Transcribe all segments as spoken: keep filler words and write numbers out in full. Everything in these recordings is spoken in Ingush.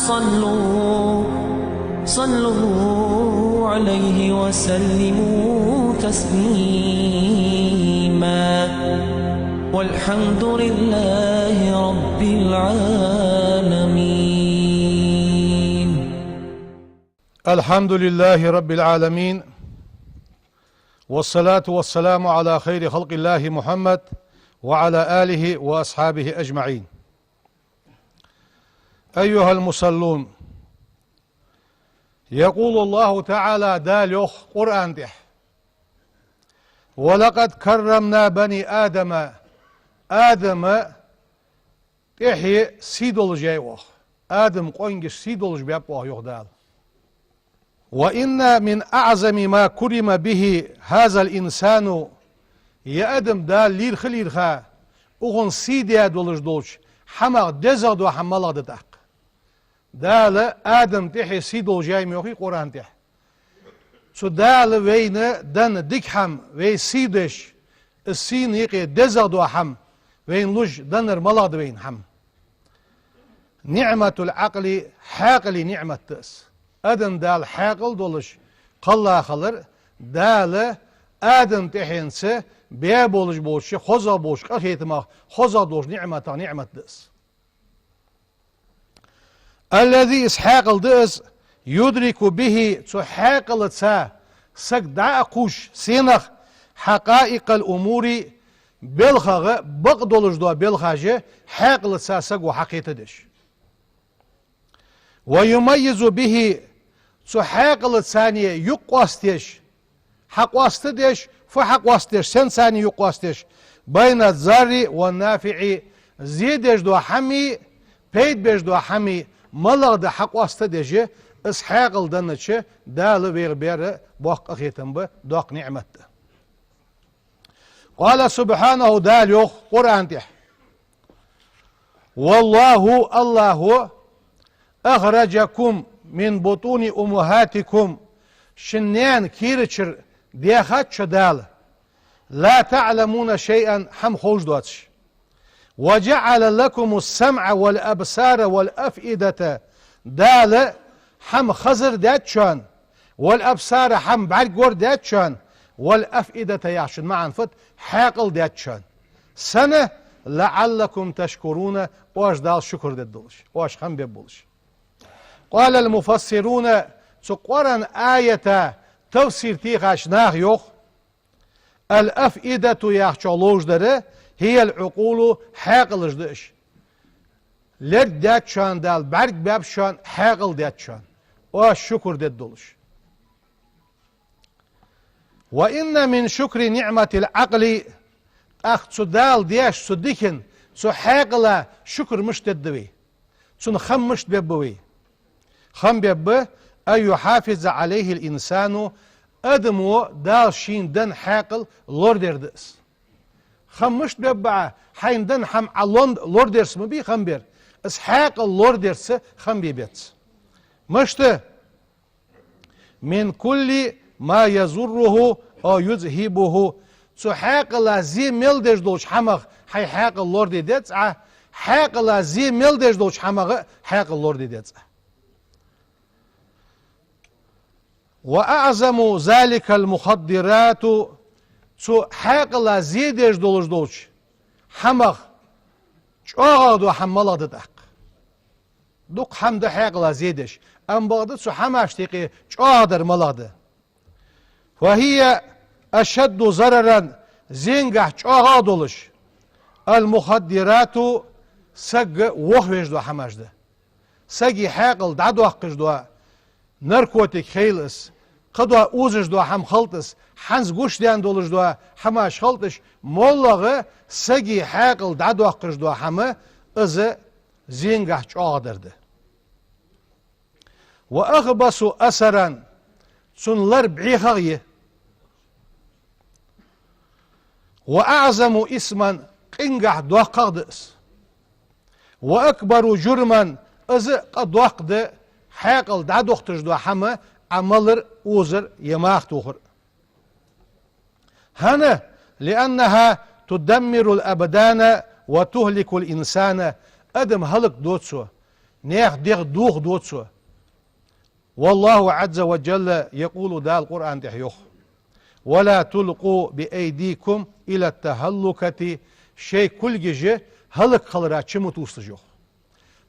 صلوا، صلوا عليه وسلموا تسليما. والحمد لله رب العالمين. الحمد لله رب العالمين، والصلاة والسلام على خير خلق الله محمد وعلى آله وأصحابه أجمعين. أيها المصلون، يقول الله تعالى, Дала йоах Къуръан тӀа: ولقد كرمنا بني آدم, Адама тӀехье сий долаш яьй оаха, Адама къонгаш сий долаш баьб оаха, йоах Дала. وإن من أعظم ما كرم به هذا الإنسان, ер адам Дала лийрхилийрха, укхунна сий даь долаш долча хӀамах дезагӀа дола хӀама малагӀа да тӀаккха? Дала Адама тӀехье сий долаш яьй ма йоахий Къуръан тӀа. Цу Дала вайна денна дика хӀама, вай сий деш, из сийна юкъе дезагӀа дола хӀама вайна луш деннар малагӀа да вайна хӀама? نعمة العقل, хьаькъала ниӀмат да из. Адам Дала хьаькъал долаш кхеллахилар, Дала Адама тӀехьенца баь болаш болча хозагӀа болча къахетамах, хозагӀа долча ниӀматах ниӀмат да из. الذي, из хьаькъал да из, يدرك به, цу хьаькъалаца саг дӀа а кхувш сенах, حقائق الأمور, белхагӀа бакъдолаш дола белхаш хьаькъалаца саго хьакхетадеш. ويميز به, цу хьаькъалаца юкъ къоастадеш, хьакъоастадеш, фу хьакъоастадеш, сенца юкъ къоастадеш, بين الضار والنافع, зе деш дола хӀамеи, пайда беш дола хӀамеи малагӀа да хьакъоастадеш, из хьаькъал деннача Дала вайх баьр боккха къахетам ба, доккха ниӀмат да. قال سبحانه, Дала йоах Къуръан тӀа: والله, АллахӀ, أخرجكم من بطون أمهاتكم, шун наьна кийрачара даьхад шо Дала, لا تعلمون شيئا, хӀама ховш доацаш. وجعل لكم السمع والأبصار والأفئدة, Дала хӀама хазар даьд шоана, والأبصار, хӀама бӀаргагур даьд шоана, والأفئدة яхачун маӀан фуд? Хьаькъал даьд шоана. Сенна? لعلكم تشكرون, оаш Далла шукр дергдолаш, оаш хам бергболаш. قال المفسرون, цу Къуръан аята тафсир техача наха йоах: الأفئدة яхачох ловш дар هي العقول, хьаькъалаш да уж. Лерг даьд шоана Дала, бӀарг баьб шоана, хьаькъал даьд шоана, оаш шукр дергдолаш. وإن من شكر نعمة العقل, тӀаккха цу Дала деш цу дикан, цу хьаькъала шукр мишта дергда вай? Цунна хам мишта бергба вай? Хам бергба, أن يحافظ عليه الإنسان, адамо Дала шийна денна хьаькъал лорадер да из. Хам мишта бергба Ӏа? Хьайна денна хӀама Ӏа лон-, лорадерца ма бий хам бер. Из хьаькъал лорадерца хам бе беза. Мишта? من كل ما يضره أو يذهبه. Цу хьаькъала зе мел деш долча хӀамах хьай хьаькъал лораде деза Ӏа, хьаькъала зе мел деш долча хӀамах а хьаькъал лораде деза Ӏа. وأعظم ذلك المخدرات. Цу хьаькъала зе деш долаш долча хӀамах чӀоагӀагӀа дола хӀама малагӀа да тӀаккха? Дукха хӀама да хьаькъала зе деш, амма бакъда цу хӀамашта юкъе чӀоагӀагӀдар малагӀа да? وهي أشد ضررا, зенгахьа чӀоагӀагӀа долаш, المخدرات, саг вохавеш дола хӀамаш да. Сага хьаькъал дӀадоаккхаш дола наркотик хийла из, кхыдола узаш дола хӀама хийла из, хӀанз гуш даьнна долаш дола хӀамаш хийла уж, моллагӀа сага хьаькъал дӀадоаккхаш дола хӀама, из зенгахьа чӀоагӀагӀдар да. وأخبث أثرا, цун лар бӀехагӀа я. وأعظم إثما, къингахьа доккхагӀа да из. وأكبر جرما, из къа доккха да хьаькъал дӀадохийташ дола хӀама Ӏа малар, озар е маха тохар. ХӀана? لأنها تدمر الأبدان وتهلك الإنسان. Адам хӀалакдоц цо. Наьха дегӀ дохаду цо. والله عز وجل يقول, Дала Къуръан тӀа йоах: ولا تلقوا بأيديكم إلى التهلكة, шоай кулгаш хӀалакхилара чу ма тувсалаш, йоах.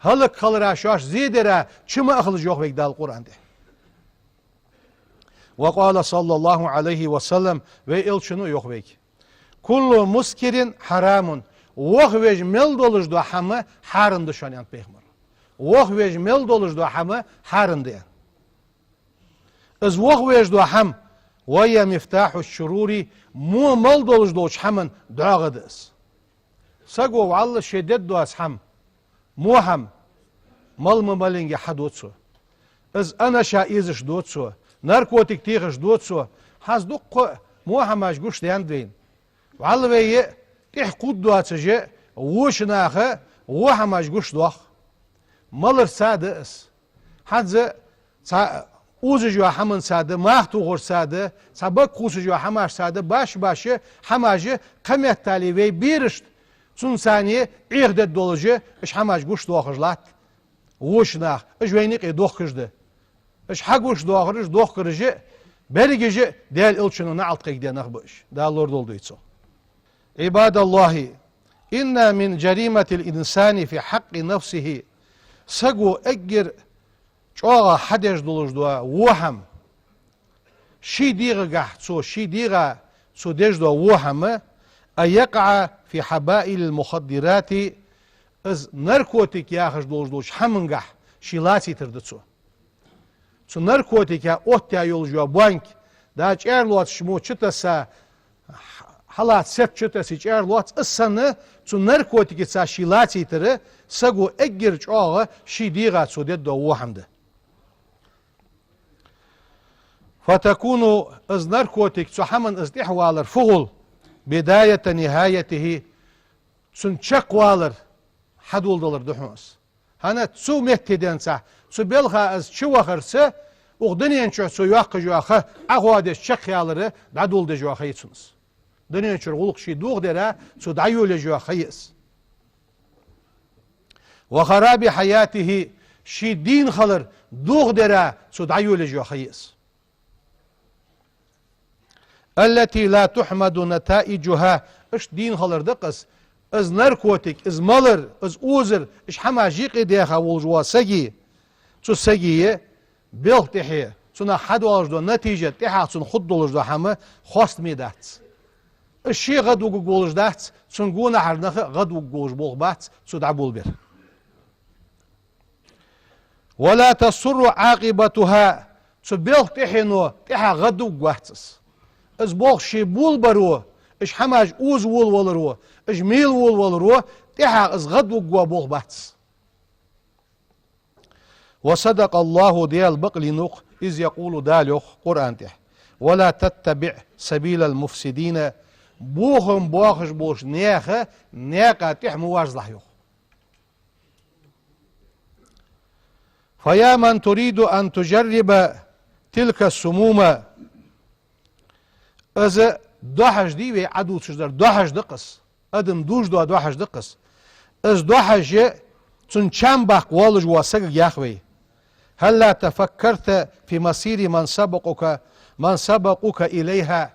ХӀалакхилара шоаш зе дара чу ма ахалаш, йоах вайга Дала Къуръан тӀа. وقال صلى الله عليه وسلم, вай Элчано йоах вайга: كل مسكر حرام, вохавеш мел долаш дола хӀама хьарам да шоана, аьннад пайхамара. Вохавеш мел долаш дола хӀама хьарам да, аьнна. Из вохавеш дола хӀама, وهي مفتاح الشرور, во мел долаш долча хӀаман догӀа да из. Саго вӀалла ше дергдоаца хӀама, во хӀама, мала ма малинге хьаду цо. Из анаша эзаш ду цо, наркотик техаш ду цо. ХӀанз дуккха во хӀамаш гуш даьннад вайна. ВӀалла вай тӀехьа кхувддоацаш, воча наха во хӀамаш гуш доах. Маларца да из. ХӀанз цхьа узаш йола хӀаманца да, мах тохарца да, цхьа бага кхувсаш йола хӀамашца да, башха-башха хӀамаш, кхы меттел вай берашта, цунца цхьана Ӏехадергдолаш, уж хӀамаш гуш доахаш латт воча наха, уж вайна юкъе дохкаш да. Уж хьагуш доахараш, дохкараш, берригаш Даьла Элчано наӀалт кхайкадаь нах ба уж. Дала лорадолда вай цох. عباد الله، إن من جريمة الإنسان في حق نفسه, саго эггара чӀоагӀа хьадеш долаш дола во хӀама, ший дегӀагахьа цо, ший дегӀа цо деш дола во хӀама, أن يقع في حبائل المخدرات, из наркотик яхаш долаш долча хӀамангахьа ше лацийтар да цо. Цу наркотика оттаяь йолаш йола бонк, да, чӀаьрлоацаш мо чутесса, хьалаца сеп чутесса чӀаьрлоац, из санна цу наркотикаца ше лацийтар саго эггара чӀоагӀа ший дегӀа цо дергдола во хӀама да. فتكون, из наркотик, цу хӀаман из тӀехьавалар фу хул, بداية نهايته, цун чакхвалар, хьадоладалар да хьона из. ХӀана, цу метте денз, цу балха из чувахарца, укх дунен чу цо йоаккхаш йола ха Ӏохоадеш чакхъялар дӀадоладеш йола ха я цун из. Дунен чура гӀулакх ший дохадар цо дӀайолаеш йола ха я из. وخراب حياته, ший дийна хилар дохадар цо дӀайолаеш йола ха я из. التي لا تحمد نتائجها, иштта дийна хилар да-кх из, из наркотик, из малар, из узар, уж хӀамаш юкъе даьха волаш вола саг, цу сага балха тӀехье, цунах хьадоалаш дола натижа, тӀехьагӀа цунна хургдолаш дола хӀама хоастаме дац. Из ше гӀадвугаргволаш дац, цун гонахьара нах а гӀадвугаргволаш болх бац цо дӀаболабер. ولا تسر عاقبتها, цу балха тӀехьено тӀехьагӀа гӀадвугаргвац из. Из болх ше болабаро, уж хӀамаш уза волаваларо, уж мела волаваларо, тӀехьагӀа из гӀадвугаргвола болх бац из. وصدق الله, Даьла бакълийнав-кх, إذ يقول, Дала йоах Къуръан тӀа: ولا تتبع سبيل المفسدين, бохам боахаш болча наьха наькъа тӀехьа ма варзалахь, йоах. فيا من تريد أن تجرب تلك السموم. Из дохьаш дий вай Ӏодувцаш дар, дохьаш да-кх из. Адам дувш дола дохьаш да-кх из. Из дохьаш, цун чам баккха воаллаш вола сагага йоах вай: هلا تفكرت في مصير من سبقك، من سبقوك إليها؟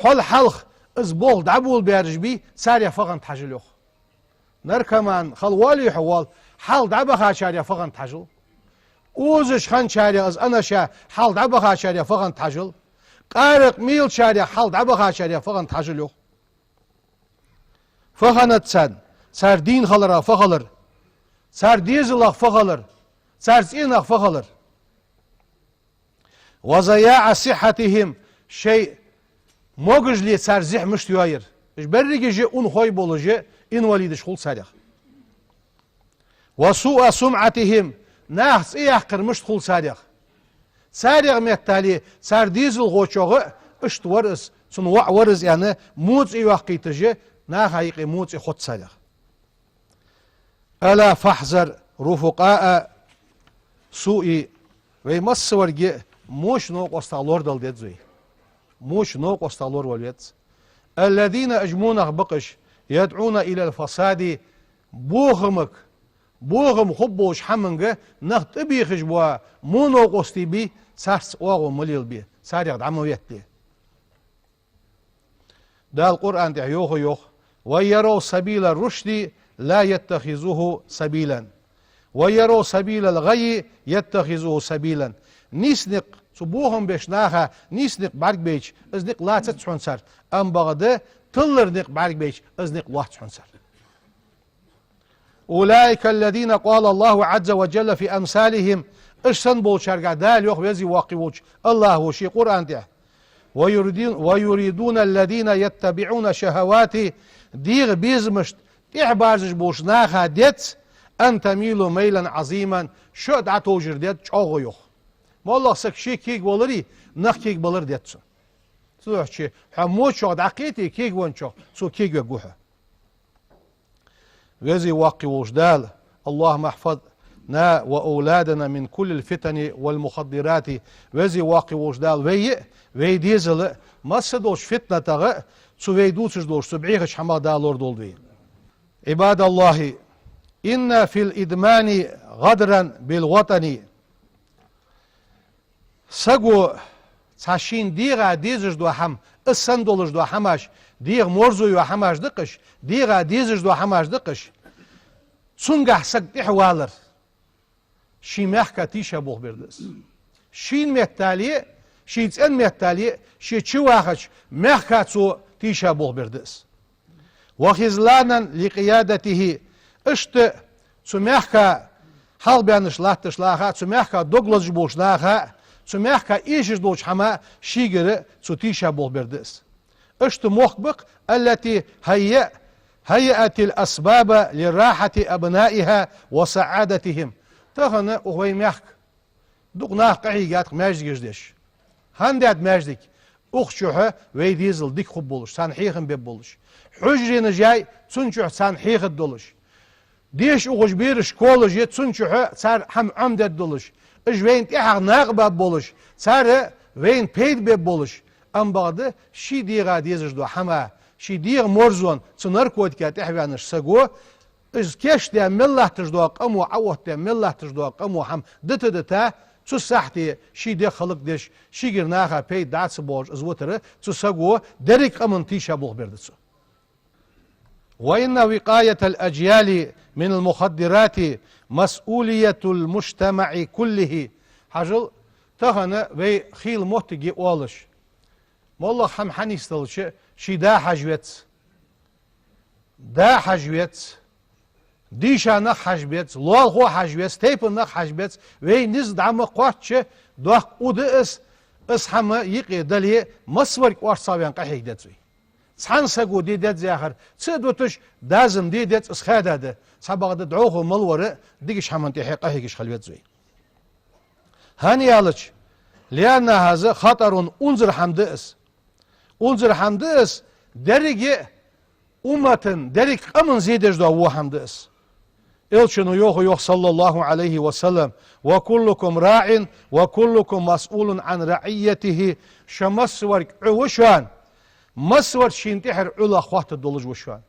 Хьол хьалха из болх дӀаболабаьраш бий, царех фу хиннад хьажал, йоах. Наркоман хила воаллий хьо, воалл, хьалха дӀабахачарех фу хиннад хьажал. Узаш хинначарех, из анаша хьалха дӀабахачарех фу хиннад хьажал. Къаракъ мийлачарех хьалха дӀабахачарех фу хиннад хьажал, йоах. Фу хиннад царна? Цар дийна хиларах фу хилар, цар дезалах фу хилар, цар цӀенах фу хилар. وضياع صحتهم, шоай могашале цар зехьа мишта йоайир. Уж берригаш унахой болаш, инвалидаш хул царех. وسوء سمعتهم, наха цӀи яккхар мишта хул царех. Царех меттел цар дезалхочох а иштта вар из, цун воӀ вар из аьнна, мо цӀи йоаккхийташ, наха юкъе мо цӀи хургда царех. ألا فاحذر رفقاء السوء. Вай массаварга а моча новкъостах лорадала деза вай. Моча новкъостах лоравала веза. الذين, уж мо нах ба-кх уж, يدعون إلى الفساد, бохамага, Бохам хургболча хӀаманга нах тӀабехаш бола во новкъостий бий, царца оагӀув ма лелабе, царех дӀа ма ветте. Дала Къуръан тӀа йоах, йоах: «ويروا سبيل الرشد لا يتخذوه سبيلا ويروا سبيل الغي يتخذوه سبيلا». Нийса никъ, цу бохам беш наха нийса никъ бӀаргабайча, из никъ лацац хьона цар, амма бакъда тилара никъ бӀаргабайча, из никъ лоац хьона цар. «أولئك الذين قال الله عز وجل في أمثالهم». Уж санна болчарга Дала йоах, Веза Воккха волча АллахӀа ший Къуръан тӀа: «ويريدون، ويريدون الذين يتبعون الشهوات». ДегӀа безамашта тӀехьабарзаш болча наха деза: «أن تميلوا ميلا عظيما». Шо дӀатовжар деза чӀоагӀа, йоах. МоллагӀа саг ше кегаваларе, нах кегабалар деза цунна. Цудухьа хьо мочох дӀакхете, кегавенначох, цо кегавергва хьо. Веза Воккха волча Дала, اللهم احفظنا وأولادنا من كل الفتن والمخدرات. Веза Воккха волча Дала вай а, вай дезал а масса долча фитнатех а, цу вай дувцаш долча цу бӀехача хӀамах Дала лорадолда вай. عباد الله، إن في الإدمان غدرا بالوطن. Саго цхьа шийна дегӀа дезаш дола хӀама, из санна долаш дола хӀамаш, дегӀа морзо йола хӀамаш да-кх уж, дегӀа дезаш дола хӀамаш да-кх уж, цунгахьа саг тӀехьавалар ший мехка тийшаболх бер да из. Шийна меттел а, ший цӀен меттел а, ше чувахача мехка цо тийшаболх бер да из. «وخذلانا لقيادته». Иштта цу мехка хьалхабаьннараш латташ наха а, цу мехка дог лазаш болча наха а, цу мехка эшаш долча хӀамах шийгара цо тийшаболх бер да из. Иштта мохк ба-кх: «التي هيأ، هيأت الأسباب لراحة أبنائها وسعادتهم». Тахан укх вай мехка дукха нах къахьийгад-кх маьждигаш деш. ХӀана даьд маьждиг? Укх чухьа вай дезал дика хургболаш, царна хьехам бергболаш. Хьужаренаш яьй цун чухьа царна хьехаргдолаш. Деша ухаш бераш школаш я цун чухьа цар хӀама Ӏомадергдолаш. Уж вайна тӀехьагӀа накъабаргболаш, цар вайна пайда бергболаш. Амма бакъда ший дегӀа дезаш дола хӀама, ший дегӀа морзонна, цу наркотика тӀехьаваьннача саго, из кийчдаь мел латташ дола къамо, Ӏооттадаь мел латташ дола къамо хӀама дита-дита, цу сахьте ший дегӀ хӀалакдеш, шийгара наха пайда дӀа ца боагӀаш из витар, цу саго деррига къаманна тийшаболх бер да цо. «وإن وقاية الأجيال من المخدرات مسؤولية المجتمع كله». Хьажал, тахан вай хийла моттиг я оалаш. МоллагӀа хӀама хьанийсдалча, ший да хьажа веза. Да хьажа веза, дийша нах хьажа беза, лоалахо хьажа веза, тайпан нах хьажа беза, вай низ дӀа ма кхоаччача, доккха у да из, из хӀама юкъе дале, массаварг орцагӀваьнна къахьега деза вай. Цхьан саго де деза яхар ца а дуташ, дазам де деза, из хаьда да, цхьабакъда дӀахо мел вар а дикача хӀаман тӀехьа къахьегаш хила веза вай. ХӀана аьлча, «لأنها», из хатӀар, унзара хӀама да из. Унзара хӀама да из, деррига умматан, деррига къаман зе деш дола во хӀама да из. Элчано йоах, йоах, صلى الله عليه وسلم: «وكلكم راع وكلكم مسؤول عن رعيته». Шо массаварг Ӏу ва шоана, массавар шийна тӀехьара Ӏулах хоаттаргдолаш ва шоана.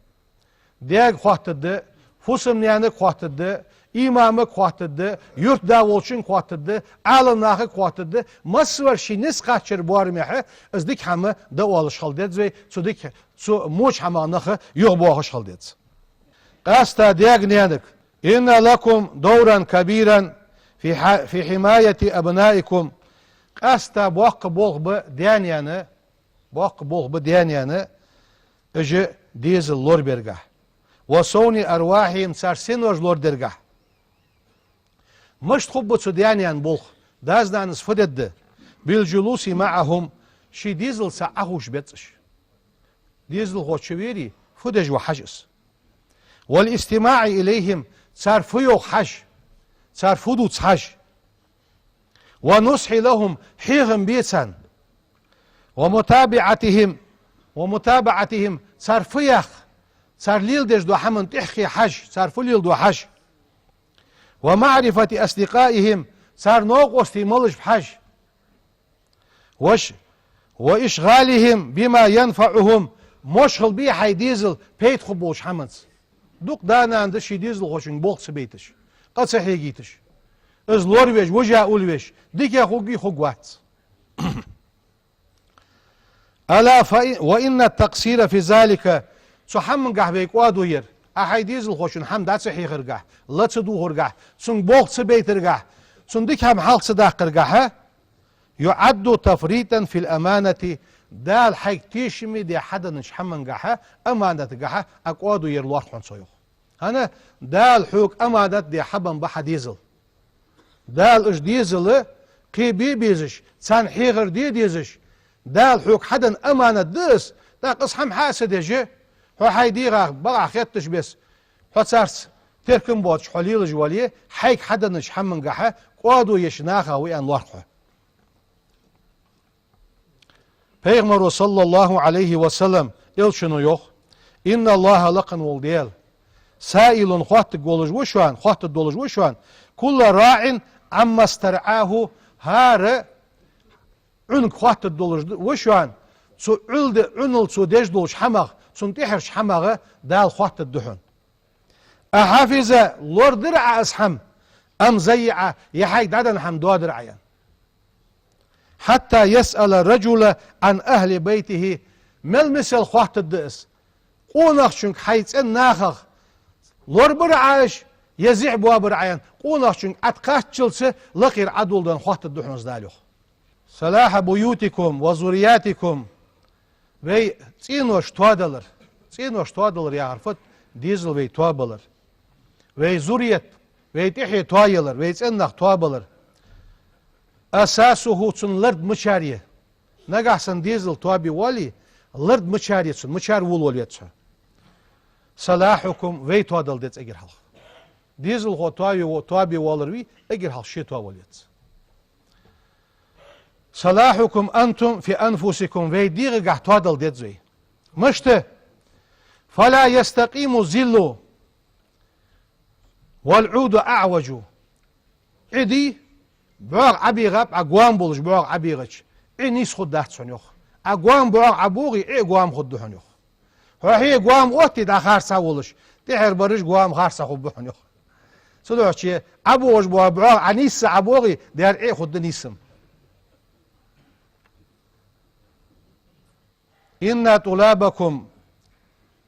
Даьга хоаттаргда, фусам-наьнага хоаттаргда, имамага хоаттаргда, юртда волчунга хоаттаргда, Ӏаламнахага хоаттаргда, массавар ший низ кхаччара боарамехьа, из дика хӀама дӀаоалаш хила деза вай, цу дика, цу моча хӀамах нах юхабоахаш хила деза. Къаьстта даьга-наьнага: «إن لكم دورا كبيرا في ح، في حماية أبنائكم». Къаьстта боккха болх ба даь-наьна, боккха болх ба даь-наьна, уж дезал лорабергахьа. «وصون أرواحهم», цар синош лорадергахьа. Мишта хургба цу даь-наьна болх? Дас-нанас фу дергда? «بالجلوس معهم», ший дезалца Ӏохувш беза уж. Дезалхо чу вере, фу деш ва хьажа из. «والاستماع إليهم», цар фу йоах хьажа, цар фу дувц хьажа. «والنصح لهم», хьехам бе царна. «ومتابعتهم، ومتابعتهم», цар фу йоах, цар леладеш дола хӀаман тӀехье хьажа, цар фу леладу хьажа. «ومعرفة أصدقائهم», цар новкъостий малаш ба хьажа. «وإش، وإشغالهم بما ينفعهم», мошхал бе хьай дезал пайда хургболча хӀаманца. Дукха да-нана да ший дезалхочунга болх ца байташ. Къа ца хьегийташ. Из лоравеш, вижа уллавеш, дикагӀа хургвий, хургвац. ألا فإ-، وإن التقصير في ذلك, цу хӀамангахь вай кӀоадо яр, Ӏа хьай дезалхочун хӀама дӀа ца хьехаргахь, ла ца дувхаргахь, цунга болх ца байтаргахь, цунна дика хӀама хьалха ца даккхаргахь, يعد تفريطا في الأمانة, Дала хьайга тешаме даь хьаденнача хӀамангахьа, аманатагахьа Ӏа кӀоадо яр лоархӀ хьона цо, йоах. ХӀана, Дала хьога аманат даь хьабенна ба хьа дезал. Дала уж дезал кхебе безаш, царна хьехар де дезаш, Дала хьога хьаденна аманат да из, тӀаккха из хӀама хьа а ца деш, хьо хьай дегӀах бакъахьа хетташ бесса, хьо царца теркам боацаш хьо лелаш вале, хьайга хьаденнача хӀамангахьа кӀоадо еш наха ва аьнна лоархӀ хьо. Пайхамаро, صلى الله عليه وسلم, элчано йоах: إن الله, лакха вола Даьла, سائل, хоттаргволаш ва шоана, хоттаргдолаш ва шоана, كل راع عما استرعاه, хӀара Ӏунга хоттаргдолаш ва шоана, цу Ӏул де-, Ӏунал цо деш долча хӀамах, цунна тӀехьарча хӀамах Дала хоттаргда хьона. أحفظ, лорадир Ӏа из хӀама, أم ضيع, е хьайга дӀаденна хӀама доадир Ӏа, аьнна. حتى يسأل الرجل عن أهل بيته, мел мисал хоттаргда из. Къонахчунга хьай цӀен нахах лорабир Ӏа уж, е зехьа боабир Ӏа, аьнна, къонахчунга Ӏа тӀакхаччалца лакхера Ӏадоладенна хоттаргда хьона из, Дала йоах. صلاح بيوتكم وذرياتكم, вай цӀенош тоадалар. ЦӀенош тоадалар яхар фуд? Дезал вай тоабалар. Вай зуррият, вай тӀехье тоаялар, вай цӀен нах тоабалар. أساسه, цун лард мичара я? Нагахьа санна дезал тоабе воале, лард мичара я цун, мичара волавала веза хьо? صلاحكم, вай тоадала деза эггара хьалха. Дезалхо тоаве-, тоабе воалар вий, эггара хьалха ше тоавала веза. صلاحكم أنتم في أنفسكم, вай дегӀагахьа тоадала деза вай. Мишта? فلا يستقيم الظل والعود أعوج. Ӏи дий, бӀоагӀа ӀобегӀаб, Ӏа гоама болаш бӀоагӀа ӀобегӀача, Ӏи нийса хургдац хьона, йоах. Ӏа гоама бӀоагӀа ӀобогӀий, Ӏи а гоама хургда хьона, йоах. Хьо хье гоама отте дӀа харцахьа волаш, тӀехьара бараш гоама харцахьа хургба хьона, йоах. Цудухьа ӀобогӀаш бола бӀоагӀа Ӏа нийсса ӀобогӀий, дера Ӏи а хургда нийса. إن طلابكم,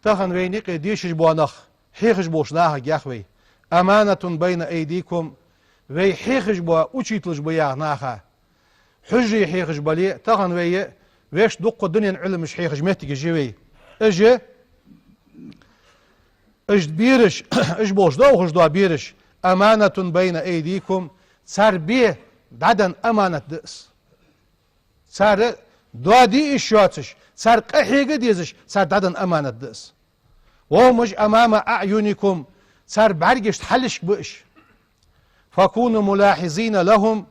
тахан вайна юкъе дешаш бола нах, хьехаш болча нахага йоах вай, أمانة بين أيديكم, вай хьехаш бола учителаш ба яха наха. Хьужаре хьехаш бале, тахан вай вешта дукха дунен Ӏилмаш хьехаш моттигаш я вай. Уж, уж бераш, уж болча довхаш дола бераш, أمانة بين أيديكم, цар бе дӀаденна аманат да из. Цар доаде йиш йоацаш, цар къахьега дезаш, цар дӀаденна аманат да из. وهم أمام أعينكم, цар бӀаргашта хьалхашка ба уж. فكونوا ملاحظين لهم,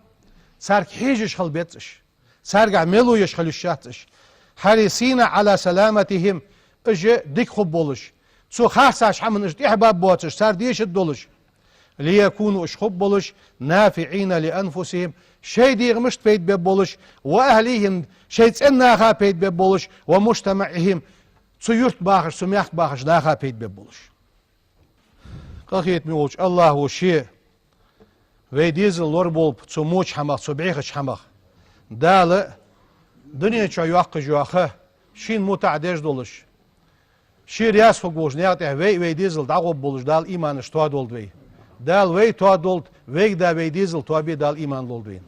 царга хьежаш хила беза уж. Царгахьа мело еш хила йиш яц уж. حريصين على سلامتهم, уж дика хургболаш, цу харцача хӀаман уж тӀехьабаргбоацаш, цар дешаргдолаш. ليكونوا, уж хургболаш, نافعين لأنفسهم, шоай дегӀамашта пайда бергболаш, وأهليهم, шоай цӀен наха пайда бергболаш, ومجتمعهم, цу юрта бахаш, цу мехка бахаш наха пайда бергболаш. Къахетаме волча АллахӀа ше вай дезал лораболба цу моча хӀамах, цу бӀехача хӀамах. Дала дунен чу йоаккхаш йола ха, шийна мутӀахьа деш долаш, ше раьза хургволча наькъа тӀа вай а, вай дезал дӀагӀоргболаш Дала иманаш тоадолда вай. Дала вай тоадолда, вайга да вай дезал тоабе Дала иман лолда вайна.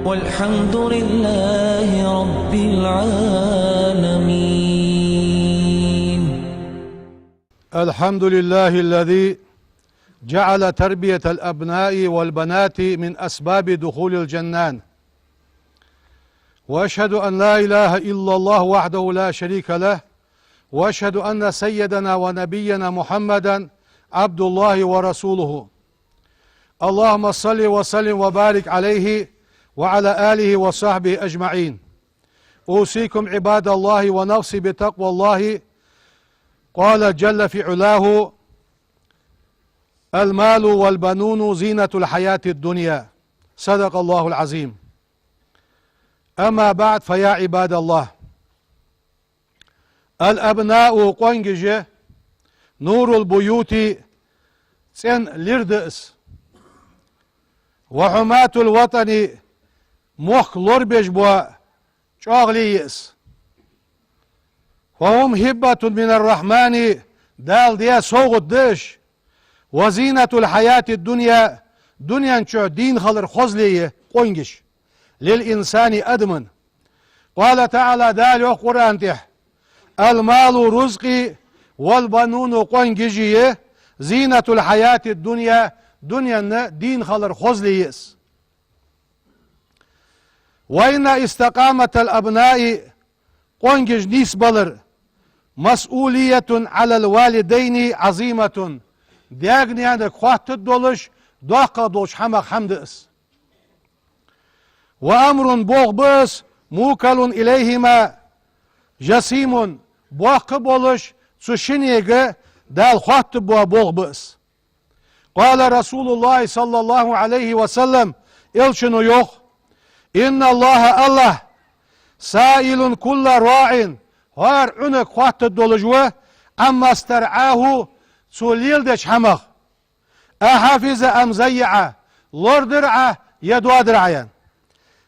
والحمد لله رب العالمين. الحمد لله الذي جعل تربية الأبناء والبنات من أسباب دخول الجنان. وأشهد أن لا إله إلا الله وحده لا شريك له، وأشهد أن سيدنا ونبينا محمدا عبد الله ورسوله. اللهم صل وسلم وبارك عليه وعلى آله وصحبه أجمعين. أوصيكم عباد الله ونفسي بتقوى الله. قال جل في علاه: المال والبنون زينة الحياة الدنيا. صدق الله العظيم. أما بعد، فيا عباد الله. الأبناء, къонгаш, نور البيوت, цӀен лир да из. وحماة الوطن, мохк лорабеш бола чӀоагӀал я из. فهم هبة من الرحمن, Дала даь совгӀат да уж. وزينة الحياة الدنيا, дунен чу дийна хилар хозал я къонгаш, للإنسان, адамна. قال تعالى, Дала йоах Къуръан тӀа: المال, рузкъи, والبنون, къонгаши, زينة الحياة الدنيا, дунен дийна хилар хозал я из. وإن استقامة الأبناء, къонгаш нийсбалар, مسؤولية على الوالدين عظيمة, даьга-наьнага хаттаргдолаш доккхагӀа долча хӀамах хӀама да из. وأمر, болх ба из, موكل إليهما جسيم, боккха болаш цу шиннега Дала хаттаргбола болх ба из. قال رسول الله صلى الله عليه وسلم, Элчано йоах: إن الله, АллахӀ, سائل كل راع, хӀара Ӏунаг хаттаргдолаш ва, عما استرعاه, цо леладеча хӀамах, أحفظ أم ضيع, лорадир Ӏа е доадир Ӏа, яьнна.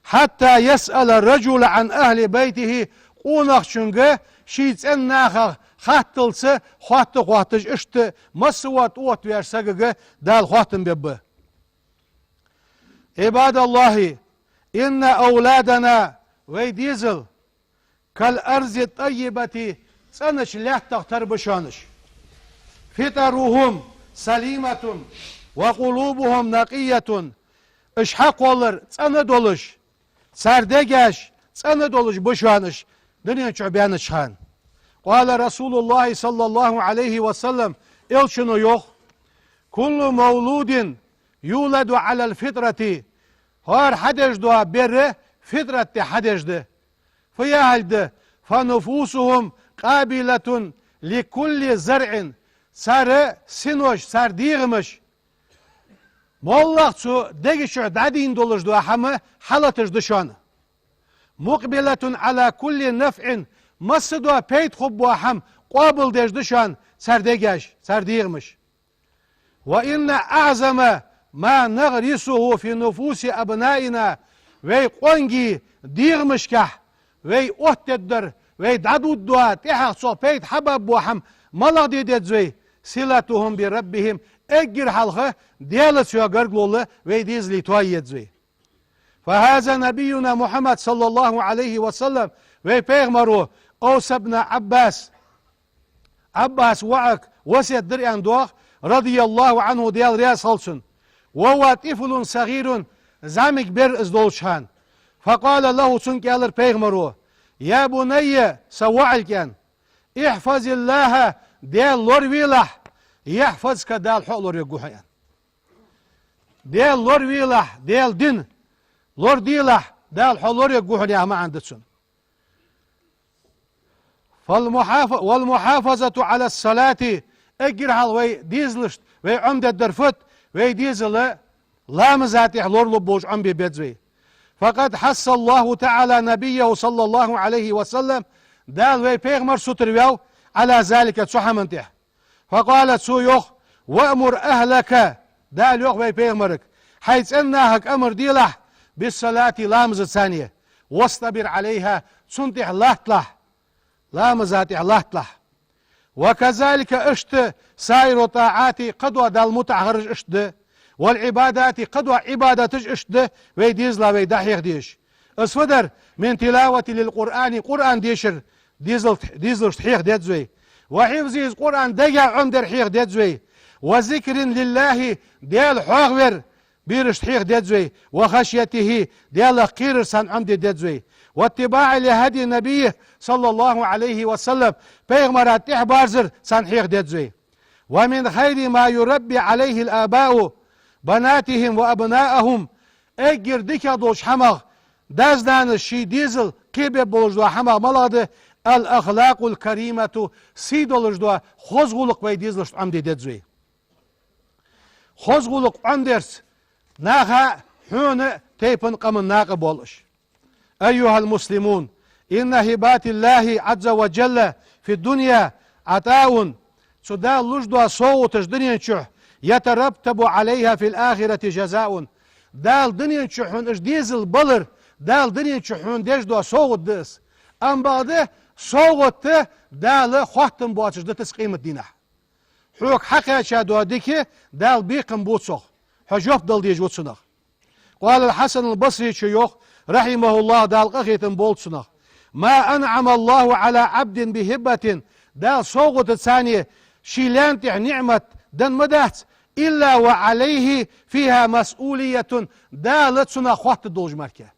حتى يسأل الرجل عن أهل بيته, къонахчунга ший цӀен нахах хатталца хатта хоатташ, иштта массавола тӀаоттаваьча сагага Дала хоаттам бергба. عباد الله, إن أولادنا, вай дезал, كالأرض الطيبة, цӀенача лаьттах тара ба шоана уж. فطرهم سليمة وقلوبهم نقية, уж хьакхоллар цӀена долаш, цар дегаш цӀена долаш ба шоана уж дунен чу баьннача хана. قال رسول الله صلى الله عليه وسلم, Элчано йоах: كل مولود يولد على الفطرة, хӀара хьадеш дола бер фитрат тӀа хьадеш да. Фу яхилга да? فنفوسهم قابلة لكل زرع, цар синош, цар дегӀамаш, моллагӀа цу дега чу дӀадийна долаш дола хӀама хьалаташ да шоана. مقبلة على كل نفع, массадола пайда хургбола хӀама къоабалдеш да шоана цар дегаш, цар дегӀамаш. وإن أعظم ما نغرسه في نفوس أبنائنا, вай къонгий дегӀамашкахь вай оттадергдар, вай дӀадоадергдола, тӀехьагӀа цох пайда хьабоабергбола хӀама малагӀа де деза вай? صلتهم بربهم, эггара хьалха Даьлаца йола гаргало вай дезала тоае еза вай. فهذا نبينا محمد صلى الله عليه وسلم, вай пайхамаро أوصى ابن عباس, Ӏаббаса воӀага васкет дир аьнна доагӀа, رضي الله عنه, Даьла раьза хилва цунна. وهو طفل صغير, зӀамига бер из долча хана. فقال له, цунга аьлар пайхамаро: يا بني, са воӀалг, аьнна, احفظ الله, Даьла лоравелахь, يحفظك, Дала хьо а лоравергва хьо, аьнна. Даьла лоравелахь, Даьла дин лораделахь, Дала хьо лоравергва хьо, яха маӀан да цун. فالمحاف-, والمحافظة على الصلاة, эггара хьалха вай дезалашта вай Ӏомадергдар фуд? Вай дезал ламаза тӀа лоралургболаш Ӏомабе беза вай. فقد حث الله تعالى نبيه صلى الله عليه وسلم, Дала вай пайхамар сутара ваьв, على ذلك, цу хӀаман тӀа. فقال, цо йоах: وأمر أهلك, Дала йоах вай пайхамарга, хьай цӀен нахага амар делахь, بالصلاة, ламазаца, واصطبر عليها, цунна тӀа латталахь, ламаза тӀа латталахь. وكذلك, иштта, سائر الطاعات, кхыдола Далла мутӀахьа хилараш иштта да, والعبادات, кхыдола Ӏибадаташ иштта да, вай дезала вай дӀахьеха дезаш. Из фу дар? من تلاوة للقرآن, Къуръан дешар дезал-, дезалашта хьеха деза вай. وحفظه, из Къуръан дега Ӏомадар хьеха деза вай. وذكر لله, Даьла хьоахавар берашта хьеха деза вай. وخشيته, Даьлах кхерар царна Ӏомаде деза вай. واتباع لهدي النبي صلى الله عليه وسلم, пайхамара тӀехьабарзар царна хьеха деза вай. ومن خير ما يربي عليه الآباء بناتهم وأبناءهم, эггара дикагӀа долча хӀамах дас-нанас ший дезал кхебе болаш дола хӀамах малагӀа да? الأخلاق الكريمة, сий долаш дола хоза гӀулакх вай дезалашта Ӏомаде деза вай. Хоза гӀулакх Ӏомадерца наха а, хьона а, тайпан а, къаман а накъа боалаш. أيها المسلمون، إن هبات الله عز وجل في الدنيا عطاء, цу Дала луш дола совгӀаташ дунен чу, يترتب عليها في الآخرة جزاء, Дала дунен чу хьона уж дезал балар, Дала дунен чу хьона деш дола совгӀат да из. Амма бакъда, совгӀат Дала хоттам боацаш дитац къематдийнахьа. Хьога хьакхаьча дола дика Дала бекхам бу цох, хьо жоп дала дезаш ва цунах. قال الحسن البصري йоах, رحمه الله, Дала къахетам болба цунах: ما أنعم الله على عبد بهبة, Дала совгӀатаца ший лаьна тӀа ниӀмат денна ма дац, إلا وعليه فيها مسؤولية, Дала цунах хоттаргдолаш мара.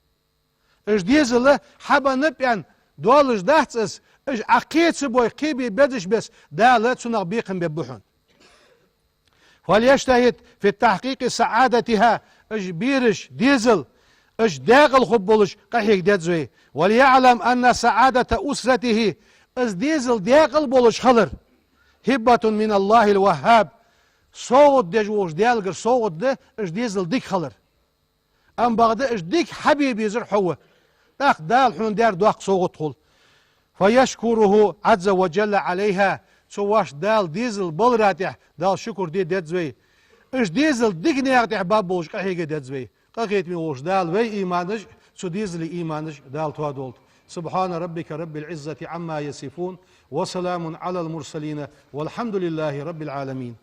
Уж дезал хьабеннаб аьнна долаш дац из, уж Ӏа кхе ца бой, кхебе безаш беса, Дала цунах бекхам бергба хьона. فليجتهد في تحقيق سعادتها, уж бераш, дезал, уж даькъала хургболаш къахьега деза вай. وليعلم أن سعادة أسرته, из дезал даькъала болаш хилар, هبة من الله الوهاب, совгӀат деш волча Даьлагара совгӀат да уж дезал дика хилар. Амма бакъда уж дика хьабе безар хьо ва. ТӀаккха Дала хьона даьр доккха совгӀат хул. فيشكره عز وجل عليها, цу воша Дала дезал балара тӀа Далла шукур де деза вай. Уж дезал дика наькъа тӀа баргболаш къахьега деза вай. Къахетаме волча Дала вай иманаш, цу дезала иманаш Дала тоадолда. سبحان ربك رب العزة عما يصفون، وسلام على المرسلين، والحمد لله رب العالمين.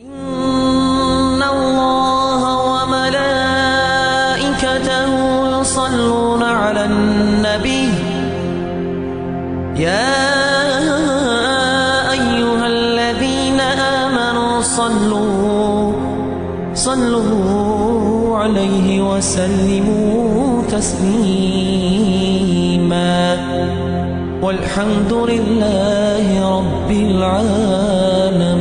إن الله وملائكته يصلون على النبي، يا أيها الذين آمنوا صلوا، صلوا عليه وسلموا تسليما. والحمد لله رب العالمين.